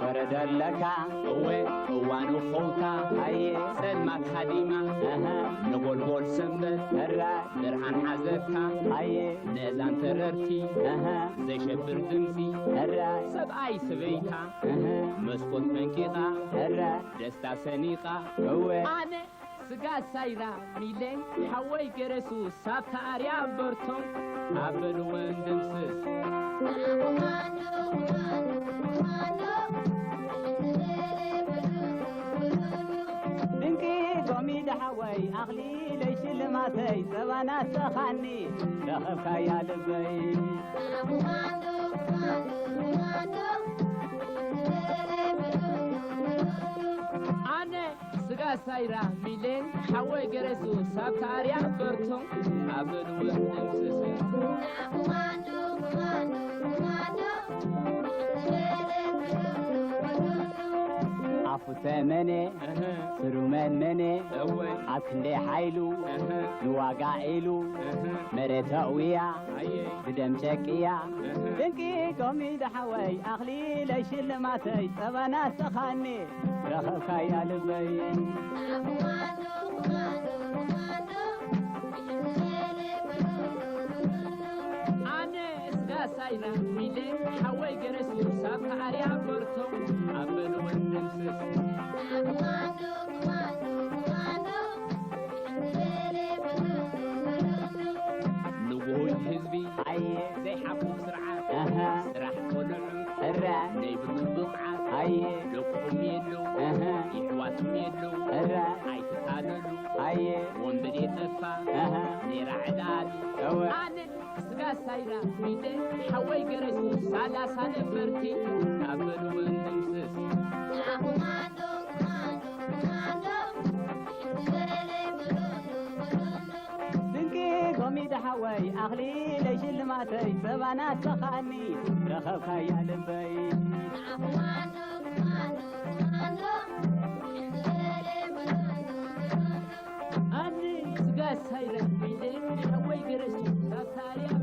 በረደለካ እወ እዋኑ ኸውታ ኣየ ጸልማት ሃዲማ እህ ነጎልጎል ሰንበት እረ ብርሃን ሓዘካ ኣየ ነዛን ተረርቲ እህ ዘሸብር ድምጺ እረ ሰብኣይ ሰበይታ እህ መስኮት ፈንቂቓ እረ ደስታ ሰኒቓ እወ ኣነ ስጋ ሳይራ ሚሌ ሓወይ ገረሱ ሳብታ ኣርያ በርቶ ኣበልወን ደምስስ ድንቂ ጎሚዳ ሓወይ ኣኽሊለይ ሽልማተይ ጸባና ሰኻኒ ረኸብካያ ልበይ ኣነ ስጋ ሳይራ ሚሌ ሓወይ ገረሱ ሳብታ ኣርያ በርቶ ኣበልወን ደምስስ ኣፉተ መነ እህ ስሩመን መነ እወ ኣብ ክንደይ ሓይሉ እህ ንዋጋ ኢሉ እህ መሬት ኣእውያ ኣየ ብደም ጨቅያ እህ ድንቂ ጎሚዳ ሓወይ ኣኽሊለይ ሽልማተይ ጸባና ሰኻኒ ረኸብካያ ልበይ ኣነ ስጋ ሳይና ሚሌ ሓወይ ገረሱ ሳብ ከኣርያ በርቶ ኣበልወን ደምስስ ንጉሆይ ህዝቢ ኣየ ዘይሓፍሩ ስርዓት ኣሃ ስራሕ ቆልዑ እረ ዘይብሉ ብቕዓት ኣየ ደቁኹም የለው ኣሃ ይሕዋትኩም የለው እረ ኣይትታለሉ ኣየ ወንበዴ ጠፋ ኣሃ ኔራ ዕዳል እወ ኣነ ስጋ ሳይራ ሚደ ሓወይ ገረሱ ሳላሳ ነበርቲ ኣበልወን ደምስስ ድንቂ ጎሚዳ ሓወይ ኣኽሊለይ ሽልማተይ ጸባና ሰኻኒ ረኸብካያ ልበይ ኣነ ስጋ ሳይራ ሚደ ሓወይ ገረሱ ሳሳያ